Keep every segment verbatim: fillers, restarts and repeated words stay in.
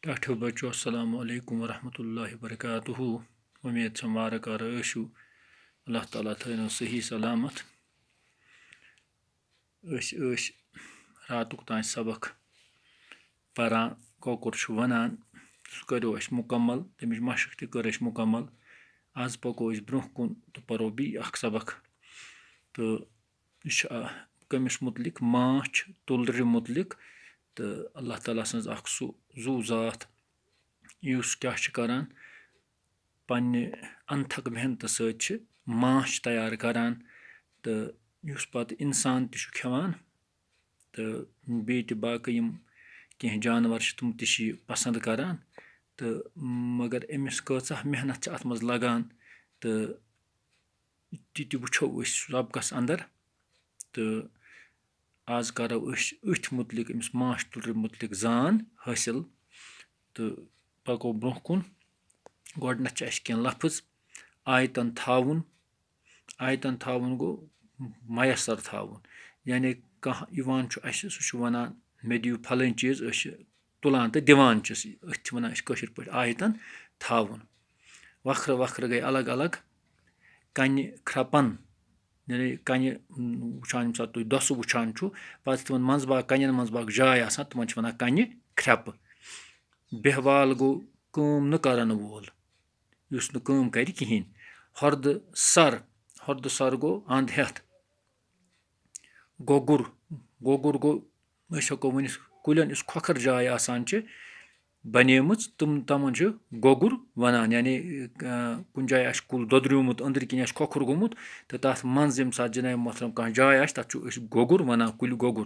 ٹاٹھیو بچو، السلام علیکم ورحمۃ اللہ وبرکاتہ۔ وۄمید چھم وارٕ کارٕ ٲسِو، اللہ تعالیٰ تھٲینو صحیح سلامت۔ أسۍ ٲسۍ راتُک تام سبق پران، کۄکُر چھُ وَنان، سُہ کٔرِو اَسہِ مُکمل، تَمِچ مشق تہِ کٔر اَسہِ مُکمل۔ آز پَکو أسۍ برٛونٛہہ کُن تہٕ پَرو بیٚیہِ اَکھ سبق۔ تہٕ یہِ چھُ، آ، کٔمِس مُتعلِق؟ ماچھ تُلرِ مُتعلِق۔ تہٕ اللہ تعالیٰ سٕنٛز اَکھ سُہ زُو ذات، یُس کیٛاہ چھُ کَران؟ پنٛنہِ اَنتھک محنتہٕ سۭتۍ چھِ ماچھ تیار کَران، تہٕ یُس پَتہٕ اِنسان تہِ چھُ کھٮ۪وان، تہٕ بیٚیہِ تہِ باقٕے یِم کینٛہہ جانوَر چھِ، تِم تہِ چھِ یہِ پَسنٛد کَران۔ تہٕ مگر أمِس کۭژاہ محنت چھِ اَتھ منٛز لَگان، تہٕ تہِ تہِ وٕچھو أسۍ سبقَس اندر۔ تہٕ آز کرو أسۍ أتھۍ مُتعلِق، أمِس ماچھ تُلرِ مُتعلِق زان حٲصِل۔ تہٕ پکو برٛونٛہہ کُن۔ گۄڈٕنٮ۪تھ چھِ اَسہِ کینٛہہ لفظ آیتن تھاوُن۔ آیتن تھاوُن گوٚو میسر تھاوُن۔ یعنی کانٛہہ یِوان چھُ اَسہِ، سُہ چھُ وَنان، "مےٚ دِیِو پھلٲنۍ چیٖز"، أسۍ چھِ تُلان تہٕ دِوان چھِس۔ أتھۍ چھِ وَنان أسۍ کٲشِر پٲٹھۍ آیتن تھاوُن۔ وَکھرٕ وَکھرٕ گٔے الگ الگ۔ کَنہِ کھرٛپَن، یعنی کَنہِ، م، وٕچھان، ییٚمہِ ساتہٕ تُہۍ دۄسہٕ وٕچھان چھُو، پَتہٕ چھِ تِمَن منٛزباگ، کَنٮ۪ن منٛزباگ جاے آسان، تِمَن چھِ وَنان کَنہِ کھرٛپہٕ۔ بیہوال گوٚو کٲم نہٕ کَرَن وول، یُس نہٕ کٲم کَرِ کِہیٖنۍ۔ ہۄردٕ سَر، ہۄردٕ سَر گوٚو اَنٛد ہٮ۪تھ۔ گۄگُر، گۄگُر گوٚو، أسۍ ہٮ۪کو ؤنِتھ، کُلٮ۪ن یُس کھۄکھر جاے آسان چھِ بَنیمٕژ، تِم، تِمَن چھِ گۄگُر وَنان۔ یعنی، آ، کُنہِ جایہِ آسہِ کُل دۄدریومُت، أنٛدرۍ کِنۍ آسہِ کھۄکھُر گوٚمُت، تہٕ تَتھ منٛز ییٚمہِ ساتہٕ جناب محترم کانٛہہ جاے آسہِ، تَتھ چھُ أسۍ گۄگُر وَنان، کُلۍ گۄگُر۔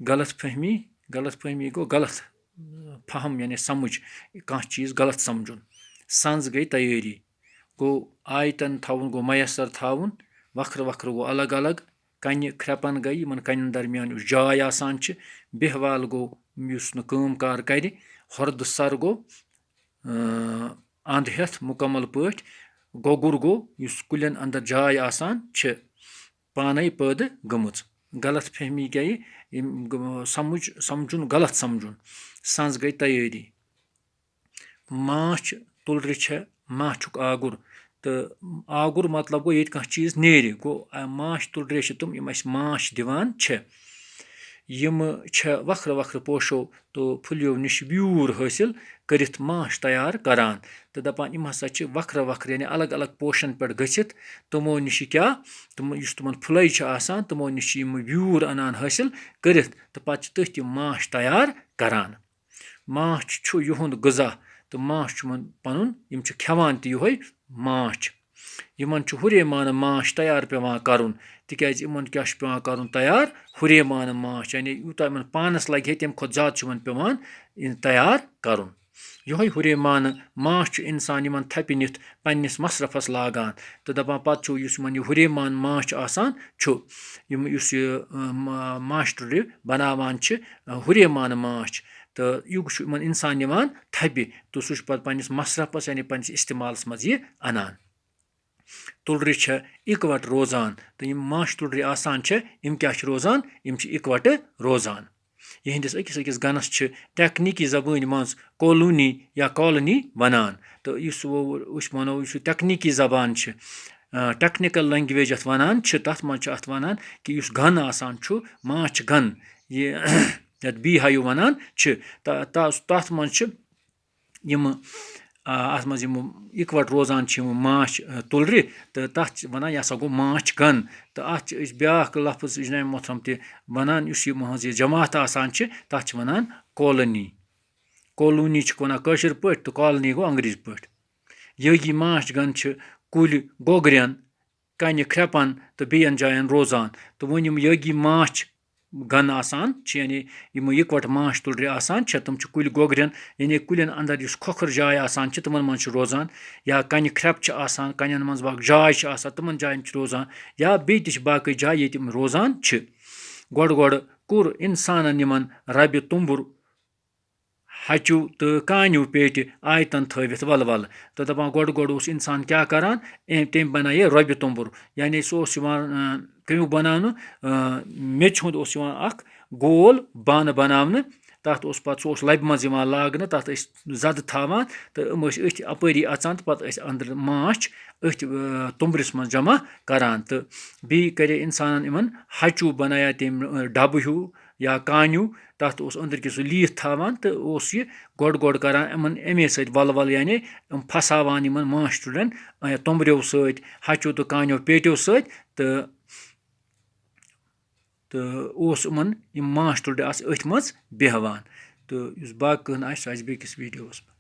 غلط فہمی، غلط فہمی گوٚو غلط فہم، یعنی سمجھ، کانٛہہ چیٖز غلط سمجھُن۔ سَنٛز گٔے تیٲری۔ گوٚو آیتن تھاوُن، گوٚو میسر تھاوُن، وَکھرٕ وَکھرٕ گوٚو الگ الگ، کَنہِ کھرٛپَن گٔے، یِمَن کَنٮ۪ن درمیان یُس جاے آسان چھِ، بیہوال گوٚو یُس نہٕ کٲم کار کَرِ، ہۄردٕ سَر گوٚو، اۭں، اَنٛد ہٮ۪تھ مُکمل پٲٹھۍ، گۄگُر گوٚو یُس کُلٮ۪ن اندر جاے آسان چھِ، پانَے پٲدٕ گٔمٕژ۔ غلط فہمی گٔیہِ، یِم گٔ-، سمجھ، سمجھُن، غلط سمجھُن، سَنٛز گٔے تیٲری۔ ماچھ تُلرِ چھےٚ ماچھُک آگُر۔ تہٕ آگُر مطلب گوٚو ییٚتہِ کانٛہہ چیٖز نیرِ۔ گوٚو، آ، ماچھ تُلرِ چھِ تِم، یِم اَسہِ ماچھ دِوان چھِ۔ یِم چھےٚ وَکھرٕ وَکھرٕ پوشو تہٕ پھُلیو نِش ویوٗر حٲصِل کٔرِتھ ماچھ تیار کران۔ تہٕ دَپان، یِم ہسا چھِ وَکھرٕ وَکھرٕ، یعنی الگ الگ پوشن پٮ۪ٹھ گٔژھِتھ، تِمو نِش چھِ کیٛاہ؟ تِم، یُس تِمن پھُلے چھِ آسان، تِمو نِش چھِ یِم ویوٗر اَنان حٲصِل کٔرِتھ، تہٕ پَتہٕ چھِ تٔتھۍ یِم ماچھ تیار کران۔ ماچھ چھُ یِہُنٛد غذا، تہٕ ماچھ چھُ یِمَن پَنُن، یِم چھِ کھٮ۪وان تہِ یِہوٚے ماچھ۔ یِمَن چھُ ہُرے مانہٕ ماچھ تیار پٮ۪وان کَرُن، تِکیٛازِ یِمَن کیٛاہ چھُ پٮ۪وان کَرُن تیار؟ ہُرے مانہٕ ماچھ، یعنی یوٗتاہ یِمَن پانَس لَگہِ ہے، تَمہِ کھۄتہٕ زیادٕ چھُ یِمَن پٮ۪وان یہِ تیار کَرُن۔ یِہوٚے ہُرے مانہٕ ماچھ چھُ اِنسان یِمَن تھَپہِ نِتھ پنٛنِس مصرفَس لاگان تہٕ دَپان، پَتہٕ چھُ یُس یِمَن یہِ ہُرے مانہٕ ماچھ آسان چھُ، یِم، یُس یہِ، اَ، ما-، ماچھ تُلرِ بَناوان چھِ، اَ، ہُرے مانہٕ ماچھ، تہٕ یہِ چھُ یِمَن اِنسان نِوان تھَپہِ، تہٕ سُہ چھُ پَتہٕ پنٛنِس مصرفَس، یعنی پنٛنِس استعمالَس منٛز یہِ اَنان۔ تُلرِ چھےٚ اِکوَٹ روزان، تہٕ یِم ماچھ تُلرِ آسان چھِ، یِم کیٛاہ چھِ روزان؟ یِم چھِ اِکوَٹہٕ روزان۔ یِہِنٛدِس أکِس أکِس گَنَس چھِ تکنیٖکی زبٲنۍ منٛز کولونی یا کالونی وَنان۔ تہٕ یُس وۄنۍ أسۍ وَنو، یُس یہِ تکنیٖکی زبان چھِ، آ، technical language یَتھ وَنان چھِ، تَتھ منٛز چھِ اَتھ وَنان کہِ یُس گَن آسان چھُ، ماچھ گَن، یہِ یَتھ بی ہایو وَنان چھِ، تَ-، تَس-، تَتھ منٛز چھِ یِم، آ، اَتھ منٛز یِم اِکوَٹ روزان چھِ، یِم ماچھ، آ، تُلرِ، تہٕ تَتھ چھِ وَنان، یہِ ہسا گوٚو ماچھ گَن۔ تہٕ اَتھ چھِ أسۍ بیٛاکھ لفظ جناب محترم تہِ وَنان، یُس یہِ مہٕنٛز یہِ جماعت آسان چھِ، تَتھ چھِ وَنان کولونی۔ کولونی چھِکھ وَنان کٲشِر پٲٹھۍ تہٕ کالونی گوٚو انگریزی پٲٹھۍ۔ یٲگی ماچھ گَن چھِ کُلۍ گوگرٮ۪ن، کَنہِ کھرٛپَن تہٕ بیٚیَن جایَن روزان۔ تہٕ وۄنۍ یِم یٲگی ماچھ گَن آسان چھِ، یعنی یِم یِکوَٹہٕ ماچھ تُلرِ آسان چھِ، تِم چھِ کُلۍ گوگرٮ۪ن، یعنی کُلٮ۪ن اندر یُس کھۄکھٕر جاے آسان چھِ، تِمَن منٛز چھِ روزان، یا کَنہِ کھرٛپہٕ چھِ آسان، کَنٮ۪ن منٛز باقٕے جاے چھِ آسان، تِمَن جایَن چھِ روزان، یا بیٚیہِ تہِ چھِ باقٕے جایہِ، ییٚتہِ یِم روزان چھِ۔ گۄڈٕ گۄڈٕ کوٚر اِنسانَن یِمَن رَبہِ توٚمبُر ہَچِو تہٕ کانیو پیٹہِ آیتن تھٲوِتھ ولہٕ ولہٕ۔ تہٕ دَپان، گۄڈٕ گۄڈٕ اوس اِنسان کیٛاہ کران؟ أمۍ، تٔمۍ بنایے رۄبہِ توٚمبُر، یعنی سُہ اوس یِوان، اۭں، کَمیُک بناونہٕ؟ اۭں، میٚژِ ہُنٛد اوس یِوان اکھ گول بانہٕ بناونہٕ، تَتھ اوس پَتہٕ، سُہ اوس لَبہِ منٛز یِوان لاگنہٕ، تَتھ ٲسۍ زَدٕ تھاوان تہٕ یِم ٲسۍ أتھۍ اَپٲری اَژان تہٕ پَتہٕ ٲسۍ أنٛدرٕ ماچھ أتھۍ، آ، توٚمبرِس منٛز جمع کَران۔ تہٕ بیٚیہِ کَرے اِنسانَن یِمَن ہَچوٗ بَنایے تٔمۍ، آ، ڈَبہٕ ہیوٗ یا کانیوٗ، تَتھ اوس أنٛدٕرۍ کِنۍ سُہ لیٖتھ تھاوان تہٕ اوس یہِ گۄڈٕ گۄڈٕ کَران یِمَن اَمے سۭتۍ وَلہٕ وَلہٕ، یعنی یِم پھساوان یِمَن ماچھ ٹُلٮ۪ن، آ، توٚمبریو سۭتۍ، ہَچوٗ تہٕ کانیو پیٹیو سۭتۍ تہٕ تہٕ اوس یِمَن یِم ماچھ ٹُلرِ آسہٕ أتھۍ منٛز بیٚہوان۔ تہٕ یُس باقٕے کٲم آسہِ، سُہ آسہِ بیٚکِس ویٖڈیووَس منٛز۔